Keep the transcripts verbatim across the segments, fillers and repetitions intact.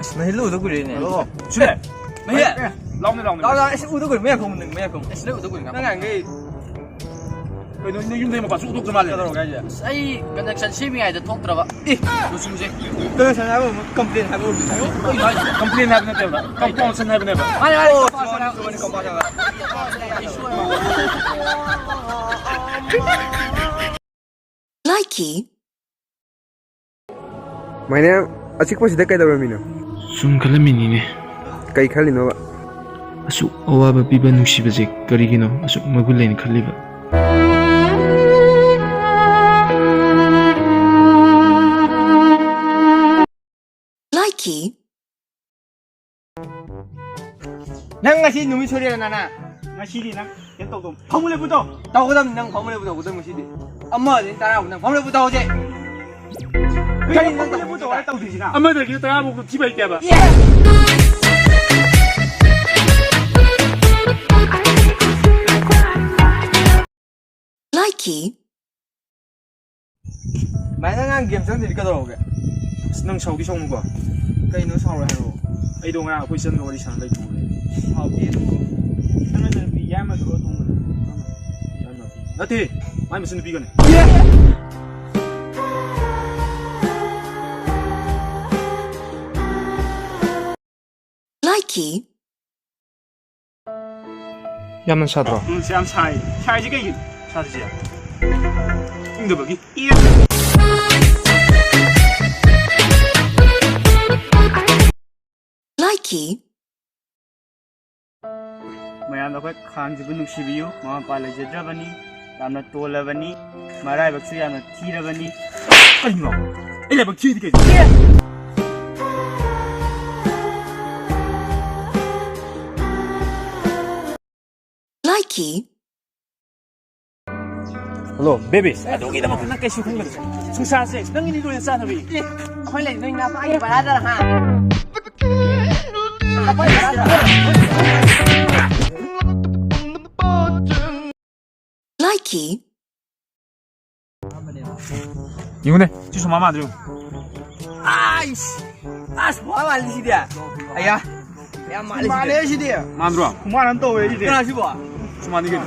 ꯑꯁ, ꯅꯍꯤꯜ ꯎꯗ ꯀꯨꯏꯔꯦꯅꯦ꯫ ꯍꯜꯂꯣ꯫ ꯁꯤꯅꯦ꯫ ꯃꯍꯤ꯫ ꯑꯦ, ꯂꯥꯎꯅꯦ, ꯂꯥꯎꯅꯦ꯫ ꯂꯥꯎ, ꯂꯥꯎ, ꯑꯁ, ꯎꯗ ꯀꯨꯏꯔꯦ, ꯃꯌꯥꯝ ꯐꯝ, ꯃꯌꯥꯝ ꯐꯝ꯫ ꯑꯁ, ꯅꯪ ꯎꯗ ꯀꯨꯏꯔꯦ, ꯅꯪ ꯉꯥꯡꯒꯩ꯫ ꯀꯩꯅꯣ, ꯅꯪ ꯌꯨꯝꯗꯩ ꯃꯄꯥꯟ ꯁꯨꯛꯊꯣꯛ ꯊꯣꯛꯇ꯭ꯔ ꯃꯥꯜꯂꯦ꯫ ꯀꯩꯗꯧꯔꯒꯦ ꯍꯥꯏꯁꯦ? ꯑꯁ, ꯑꯩ connection ꯁꯦꯝꯃꯤꯉꯩꯗ ꯊꯣꯛꯇ꯭ꯔꯕ꯫ ꯑꯦ꯫ ꯂꯨꯆꯨꯡꯁꯦ꯫ Connection ꯍꯥꯏꯕ ꯑꯃꯨꯛ complain ꯍꯥꯏꯕ ꯑꯣꯏꯔꯗꯤ꯫ ꯀꯩꯅꯣ, ꯀꯩꯅꯣ ꯍꯥꯏꯁꯦ? Complain ꯍꯥꯏꯕ ꯅꯠꯇꯦꯕ꯫ ꯃꯥꯅꯦ, ꯃꯥꯅꯦ, ꯑꯣ, compulsion ꯍꯥꯏꯕ꯫ ꯆꯨꯝꯃꯦ, ꯆꯨꯝꯃꯦ, compulsion ꯍꯥꯏꯕ꯫ Likey꯫ ꯃꯥꯏꯅꯦ, ꯑꯆꯤꯛꯄꯁꯤꯗ ꯀꯩꯗꯧꯔꯝꯃꯤꯅꯣ? ꯁꯨꯝ ꯈꯜꯂꯝꯃꯤꯅꯤꯅꯦ꯫ ꯀꯩ ꯈꯜꯂꯤꯅꯣꯕ? ꯑꯁꯨꯛ ꯑꯋꯥꯕ ꯄꯤꯕ ꯅꯨꯡꯁꯤꯕꯁꯦ ꯀꯔꯤꯒꯤꯅꯣ ꯑꯁꯨꯛ ꯃꯒꯨꯟ ꯂꯩꯅ ꯈꯜꯂꯤꯕ? Likey꯫ ꯅꯪ ꯉꯁꯤ ꯅꯨꯃꯤꯠ ꯁꯣꯏꯔꯦꯗꯅ, ꯅꯪ꯫ ꯉꯁꯤꯗꯤ ꯅꯪ ꯀꯩꯅꯣ ꯇꯧꯗꯧ꯫ ꯐꯃꯨꯡ ꯂꯦꯞꯄꯨ ꯇꯧ꯫ ꯇꯧꯒꯗꯝꯅꯤ, ꯅꯪ ꯐꯃꯨꯡ ꯂꯦꯞꯄꯨ ꯇꯧꯒꯗꯝꯅꯤ ꯉꯁꯤꯗꯤ꯫ ꯑꯃ ꯑꯗꯩ ꯇꯔꯥꯕꯨ ꯅꯪ ꯐꯃꯨꯡ ꯂꯦꯞꯄꯨ ꯇꯧ ꯍꯧꯖꯤꯛ꯫ ꯀꯩꯅꯣ ꯀꯩꯅꯣ ꯐꯃꯨꯡ ꯂꯦꯞꯄꯨ ꯇꯧ ꯍꯥꯏ ꯇꯧꯗꯣꯏꯁꯤꯅ? ꯑꯃꯗꯒꯤ ꯇꯔꯥꯕꯨꯛ ꯊꯤꯕ ꯍꯩꯇꯦꯕ꯫ Likey꯫ ꯚꯥꯏ, ꯅꯪ ꯉꯔꯥꯡ game ꯆꯪꯗ꯭ꯔꯗꯤ ꯀꯩꯗꯧꯔꯒꯦ? ꯑꯁ, ꯅꯪ ꯁꯥꯎꯗꯤ ꯁꯥꯎꯅꯨꯀꯣ꯫ ꯀꯩꯅꯣ ꯁꯥꯎꯔꯣꯏ ꯍꯥꯏꯔꯛꯑꯣ? ꯑꯩꯗꯣ ꯉꯔꯥꯡ ꯑꯩꯈꯣꯏ ꯏꯆꯟꯒ ꯋꯥꯔꯤ ꯁꯥꯟꯅ ꯂꯩꯊꯣꯛꯎꯔꯦ꯫ ꯁꯥꯎꯗꯦ ꯑꯗꯨꯕꯨ꯫ ꯅꯪ ꯅꯆꯟꯅꯨꯄꯤ ꯌꯥꯏꯃꯗꯨꯔꯣ ꯑꯇꯣꯝꯕꯗꯨꯔꯣ? ꯅꯠꯇꯦ, ꯃꯥꯏ ꯃꯆꯟꯅꯨꯄꯤꯒꯅꯦ꯫ Likey꯫ ꯌꯥꯝꯅ ꯁꯥꯗ꯭ꯔꯣ? ꯎꯝ, ꯌꯥꯝ ꯁꯥꯏ꯫ ꯁꯥꯏꯁꯤ ꯀꯩꯒꯤꯅꯣ? ꯁꯥꯗ꯭ꯔꯤꯁꯦ? ꯏꯪꯗꯕꯒꯤ꯫ Likey꯫ ꯃꯌꯥꯝꯗ ꯑꯩꯈꯣꯏ ꯈꯥꯡꯖꯤꯕꯨ ꯅꯨꯡꯁꯤꯕꯤꯌꯨ꯫ ꯃꯃꯥ ꯃꯄꯥ ꯂꯩꯖꯗ꯭ꯔꯕꯅꯤ, ꯌꯥꯝꯅ ꯇꯣꯜꯂꯕꯅꯤ, ꯃꯔꯥꯏꯕꯛꯁꯨ ꯌꯥꯝꯅ ꯊꯤꯔꯕꯅꯤ꯫ ꯀꯩꯅꯣ? ꯑꯩ ꯂꯥꯏꯕꯛ ꯊꯤꯗꯤ ꯀꯩꯅꯣ? Likey꯫ Hello, baby. ꯑꯗꯨꯒꯤꯗꯃꯛꯇ ꯅꯪ ꯀꯩꯁꯨ ꯈꯟꯒꯅꯨ꯫ ꯁꯪꯁꯥꯔꯁꯦ ꯅꯪꯒꯤꯅꯤ ꯂꯣꯏꯅ ꯆꯥꯟꯅꯕꯤ꯫ ꯑꯩꯈꯣꯏ ꯂꯩꯗꯣꯏ ꯅꯥꯄꯥꯒꯤ ꯚꯔꯥꯗꯔ ꯍꯥ? Likey꯫ ꯌꯦꯡꯉꯨꯅꯦ, ꯁꯤ ꯁꯨꯃꯥꯏ ꯃꯥꯟꯗ꯭ꯔꯣ? ꯑꯥꯏꯁ! ꯑꯁ, ꯋꯥ ꯃꯥꯜꯂꯤ ꯁꯤꯗꯤ꯫ ꯑꯌꯥ꯫ ꯌꯥꯝ ꯃꯥꯜꯂꯤ ꯁꯤꯗꯤ꯫ ꯃꯥꯜꯂꯦ ꯁꯤꯗꯤ꯫ ꯃꯥꯟꯗ꯭ꯔꯣ? ꯈꯨꯃꯥꯟ ꯑꯃ ꯇꯧꯋꯦ ꯁꯤꯗꯤ꯫ ꯀꯅꯥ ꯁꯤꯕꯣ? ꯈꯨꯃꯥꯟꯅꯤ ꯀꯩꯅꯣ꯫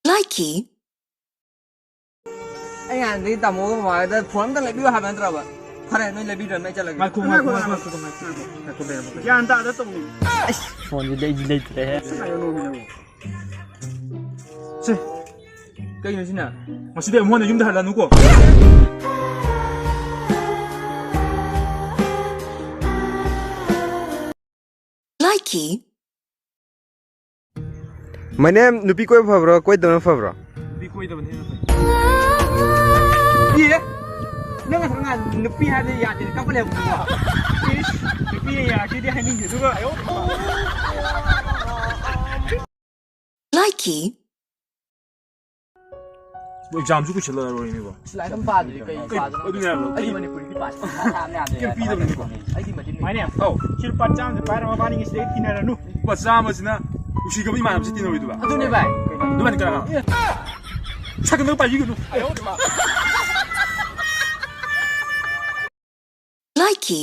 ꯂꯥꯏꯀꯤ꯫ ꯑꯩ ꯍꯥꯟꯅꯗꯒꯤ ꯇꯥꯃꯣꯒ ꯃꯃꯥꯒꯗ ꯐꯣꯟ ꯑꯝꯇ ꯂꯩꯕꯤꯌꯨ ꯍꯥꯏꯕ ꯅꯠꯇ꯭ꯔꯕ? ꯐꯔꯦ, ꯅꯣꯏ ꯂꯩꯕꯤꯗ꯭ꯔꯕꯅꯤꯅ ꯑꯩ ꯆꯠꯂꯒꯦ꯫ ꯉꯥꯏꯈꯣ, ꯉꯥꯏꯈꯣ, ꯉꯥꯏꯈꯣ, ꯉꯥꯏꯈꯣ, ꯉꯥꯏꯈꯣ, ꯉꯥꯏꯈꯣ, ꯉꯥꯏꯈꯣ, ꯂꯩꯔꯝꯃꯣ, ꯂꯩꯔꯝꯃꯣ꯫ ꯒ꯭ꯌꯥꯟ ꯇꯥꯗ ꯇꯧꯅꯨ꯫ ꯑꯁ, ꯐꯣꯟꯁꯦ ꯂꯩꯗꯤ ꯂꯩꯇ꯭ꯔꯦꯍꯦ꯫ ꯁꯤ ꯉꯥꯏꯌꯣ, ꯅꯣꯡꯃ ꯅꯣꯡꯃ꯫ ꯁꯦ, ꯀꯩꯅꯣ ꯁꯤꯅ? ꯉꯁꯤꯗꯤ ꯑꯃꯨꯛ ꯍꯟꯅ ꯌꯨꯝꯗ ꯍꯜꯂꯅꯨꯀꯣ꯫ ꯂꯥꯏꯀꯤ꯫ ꯃꯅꯦꯝ, ꯅꯨꯄꯤ ꯀꯣꯏꯕ ꯐꯕ꯭ꯔꯣ, ꯀꯣꯏꯗꯕꯅ ꯐꯕ꯭ꯔꯣ? ꯅꯨꯄꯤ ꯀꯣꯏꯗꯕꯅ ꯍꯦꯟꯅ ꯐꯩ꯫ ꯑꯦ? ꯅꯪ ꯉꯁꯥꯏ ꯉꯥ-, ꯅꯨꯄꯤ ꯍꯥꯏꯕꯗꯤ ꯌꯥꯗꯦ, ꯀꯞꯄ ꯂꯩꯍꯧꯕꯀꯣ꯫ ꯏꯁ, ꯅꯨꯄꯤꯅ ꯌꯥꯔꯛꯇꯦꯗꯤ ꯍꯥꯏꯅꯤꯡꯗꯦ, ꯑꯗꯨꯒ ꯂꯥꯏꯀꯤ꯫ ꯑꯦꯛꯖꯥꯝꯁꯨ ꯀꯨꯏꯁꯜꯂꯛꯑꯔꯣꯏꯅꯦꯀꯣ꯫ ꯂꯥꯏꯔꯤꯛ ꯑꯃ ꯄꯥꯗ꯭ꯔꯤ, ꯀꯩ ꯀꯩ-, ꯄꯥꯗꯣꯏꯅꯣ? ꯑꯗꯨꯅꯦ ꯍꯥꯏꯕ꯫ ꯑꯩꯗꯤ ꯃꯅꯤꯄꯨꯔꯤꯗꯤ ꯄꯥꯗꯦ꯫ ꯃꯊꯥ ꯁꯥꯕꯅ ꯌꯥꯗ꯭ꯔꯦ꯫ ꯀꯩꯝ ꯄꯤꯗꯕꯅꯤꯀꯣ꯫ ꯑꯩꯗꯤ ꯃꯆꯤꯟ ꯃꯅꯦ, ꯑꯧ꯫ ꯁꯤ ꯂꯨꯄꯥ ꯆꯥꯝꯃꯁꯦ ꯄꯥꯏꯔ ꯃꯕꯥꯅꯤ ꯉꯁꯤꯗꯩ ꯇꯤꯟꯅꯔꯅꯨ꯫ ꯂꯨꯄꯥ ꯆꯥꯝꯃꯁꯤꯅ ꯅꯨꯡꯁꯤꯈ꯭ꯔꯕ ꯏꯃꯥꯟꯅꯕꯁꯤ ꯇꯤꯟꯅꯔꯣꯏꯗꯕ꯫ ꯑꯗꯨꯅꯦ ꯚꯥꯏ꯫ ꯑꯗꯨꯃꯥꯏꯅ ꯀꯅꯥ ꯀꯅꯥ? ꯁꯛꯀ ꯅꯪ ꯄꯥꯏꯕꯤꯒꯅꯨ꯫ ꯂꯥꯏꯀꯤ꯫